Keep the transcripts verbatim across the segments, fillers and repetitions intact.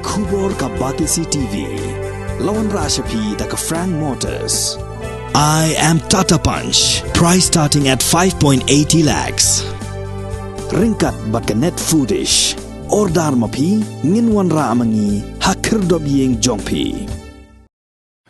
Khubor ka Batesi T V. La wanrah sha phi da ka Frank Motors. I am Tata Punch. Price starting at five point eighty lakhs. Ryngkat bad ka Net Foodish. Order ma phi, ngin wanrah ma ngi ha khyrdop ïing jong phi.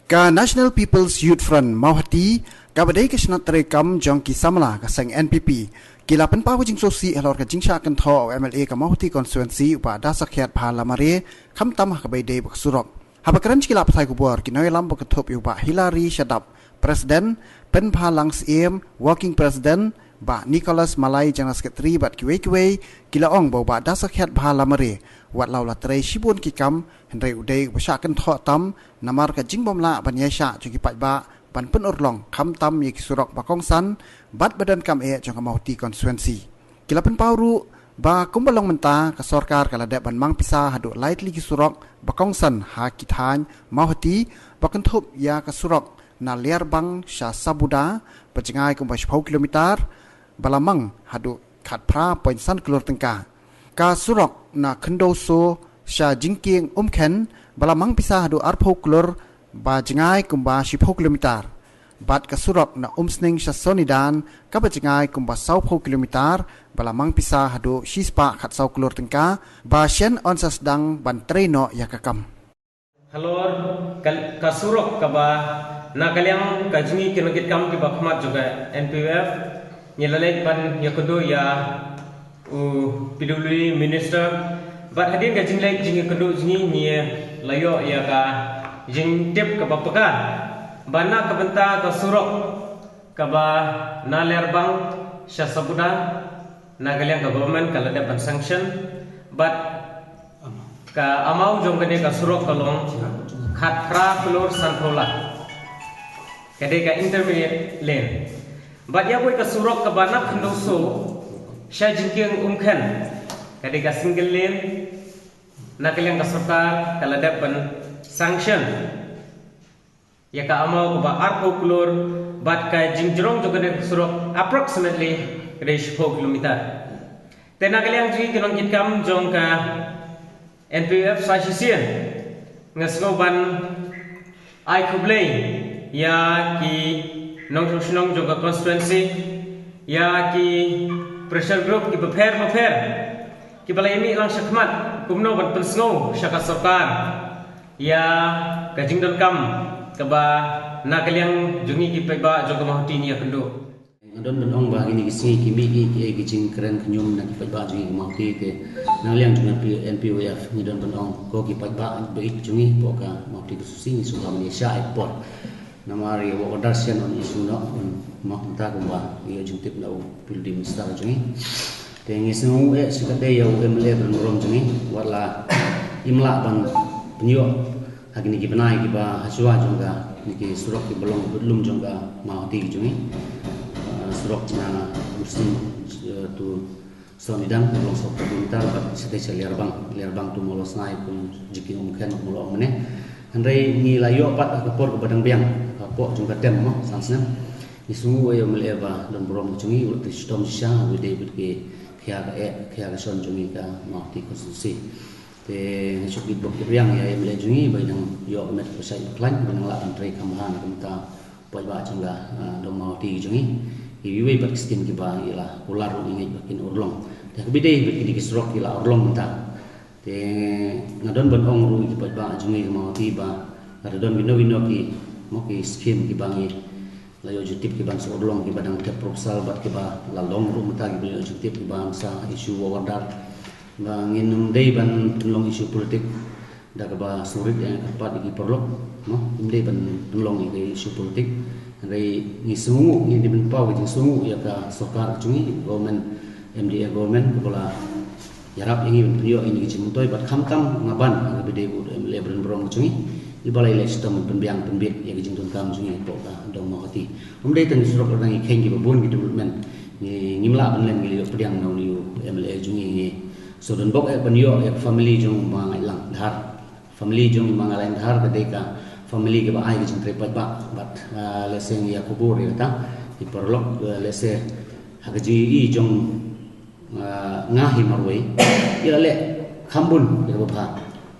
Ka National People's Youth Front Mawhati, kaba dei ka shnat treikam jong ki samla ka seng N P P, ki la pynpaw ka jingsngewsih halor ka jingshah kynthoh u M L A ka Mawhati constituency u Bah Dasakhiat Bhalamare, khamtam ha kaba ïadei bad ka surok. Haba kren sha ki lad pathai khubor, ki nongïalam ba kynthup ïa u Bah Hilary Shadap, President, Pynbhalang Syiem, Working President, Bah Nicholas Malai, General Secretary bad kiwei kiwei, ki la ong ba u Bah Dasakhiat Bhalamare, wat la u la trei shibun ki kam, hynrei u dei uba shah kynthoh tam, namar ka jingbymlah ban ïaishah jong ki paidbah ban pynurlong khamtam ïa ki surok ba kongsan bad ba donkam eh jong ka Mawhati constituency. Ki la pynpaw ruh ba kumba long mynta ka sorkar ka la dep ban mang pisa haduh lai tylli ki surok ba kongsan ha ki thaiñ Mawhati, ba kynthup ïa ka surok na Liarbang sha Sabuda ba jngai kumba shiphew kilometer, ba la mang haduh khatphra point san klur tyngka. Ka surok na Khyndoso sha Jingkieng Umkhen ba la mang pisa haduh arphew klur ba jngai kumba shiphew kilometer. Bad ka surok na Umsning sha Sonidan kaba jngai kumba sawphew kilometer ba la mang pisa haduh shispah khatsaw klur tyngka ba shen yn sa sdang ban trei noh ïa ka kam. Halor ka, ka surok kaba na ka liang ka jong ngi ki nongkitkam kiba khmat jong ka N P F, ngi la leit ban ïakynduh ïa u P W D minister. Bad hadien ka jingleit jingïakynduh jong ngi, ngi la ïoh ïa ka jingtip kaba paka ba na ka bynta ka surok kaba na Liarbang sha Sabuda, na ka liang ka government ka la dep ban sanction, bad ka amount jong kane ka surok ka long khatphra klur sanphew lak. Ka dei ka intermediate lane. Bad ïa kawei ka surok kaba na Khyndoso sha Jingkieng Umkhen, ka dei ka single lane, na ka liang ka sorkar ka la dep ban sanction ïa ka amount kaba arphew klur, bad ka jingjrong jong kane ka surok approximately ka dei shiphew kilometer. Te na ka liang jong ngi ki nongkitkam jong ka N P F sa shisien, nga sngew ban ai khublei ïa ki nongshong shnong jong ka constituency, ïa ki pressure group kiba pher bapher kiba la ïamih lang shakhmat kumno ban pynsngew sha ka sorkar ïa ka jingdonkam kaba na ka liang jong ngi ki paidbah jong ka Mawhati ngi ïakynduh. Nga don ban ong ba kine ki sngi ki mih ki, ki, ki jingkren khñium na ki paidbah jong ngi ka Mawhati, te na ka liang jong ka N P Y F ngi don ban ong ko ki paidbah ba ïeit jong ngi hapoh ka Mawhati constituency, ngi sngewbha ban ïashah ïa ka por. Namar ïa u order shen yn issue noh, un mih mynta kumba ïa jingtip na u P W D minister jong ngi. Te ngi sngew eh shi katdei ïa u M L A ba donburom jong ngi, wat la im lah ban pynïoh ha kine ki bnai kiba ha shuwa jong ka, kine ki surok kiba long bad lum jong ka Mawhati jong ngi. Ah, surok na Umsning, eh, to Sonidan ka long sawphew kilometer, bad shatei sha Liarbang, Liarbang to Mawlasngai kum Jingkieng Umkhen, Mawlong mane. Hynrei ngi la ïoh pat ha ka por kaba dang biang, hapoh jong ka term mo san snem. Ngi sngew ïa u M L A ba donburom jong ngi, u la trei shitom shisha, u dei bad ki khia ka eh, khia ka shon jong ngi ka Mawhati constituency. Te nga shu kit bok kit riang ïa u M L A jong ngi ba i dang ïoh met ka shai ka khlaiñ, ba i dang lah ban trei kham bha na ka bynta paidbah jong ka, ah, dong Mawhati jong ngi. Iwei iwei pat ki skim kiba i la kular ruh ngi ngeit ba kin urlong. Te kaba dei bad kine ki surok ki la urlong mynta. Te nga don ban ong ruh ïa ki paidbah jong ngi ka Mawhati ba ka don kino kino ki, mo, ki skim kiba ngi la ïoh jingtip kiban sa urlong, kiba dang tep proposal bad kiba la long ruh mynta kiba ïoh jingtip kiban sa issue work order. Ba ngin ym dei ban pynlong issue politik da kaba sngewrit ïa nga kyrpad ïa ki paralok, mo, ym dei ban pynlong ïa ka issue politik. Hynrei ngi sngewnguh, ngi dei ban paw ka jingsngewnguh ïa ka sorkar jong ngi, government, M D A government, kaba la ïarap ïa ngi ban pynïoh ïa ngi ka jingmyntoi, bad khamtam nga ban ha kaba dei u M L A ba donburom jong ngi, iba la ïaleh shitom ban pynbiang pynbiej ïa ka jingdonkam jong ngi hapoh ka dong Mawhati. Ym dei tang ki surok, la dang ki kheiñ kiba bun ki development. Ngi, ngim lah ban len, ngi la ïoh pdiang na une u M L A jong ngi, ngi shu don bok eh ban ïoh ïa ka family jong u Ma Ngaitlang Dhar. Family jong u Ma Ngaitlang Dhar ka dei ka family kaba ai ka jingtrei paidbah bad, ah, lehse ngi ïa khubor ïa kata ki paralok, ah, lehse ha ka jingïohi jong, ah, nga hi marwei, i la leh kham bun ïa kaba bha.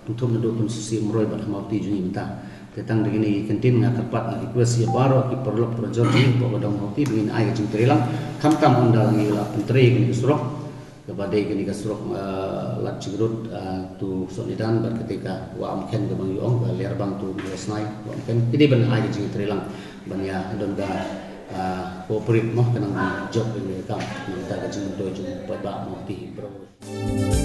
Pynthum naduh Pynsngewsih Umroi bad ha Mawhati jong ngi mynta. Te tang da kine ki kyntien nga kyrpad, nga request ïa baroh ki paralok parajor jong ngi hapoh ka dong Mawhati ba ngin ai ka jingtreilang, khamtam ynda la ngi la pyntrei kane ka surok, kaba dei kane ka surok, ah, Lad Jingrut, ah, to Sohnidan bad kata ka Wah Umkhen kaba ngi ong ka Liarbang to Mawsnai Wah Umkhen. Ki dei ban ai ka jingtreilang ban ïa don ka, ah, cooperate mo, ka nang jop ïa ka kam, nangta ka jingmyntoi jong u paidbah Mawhati baroh.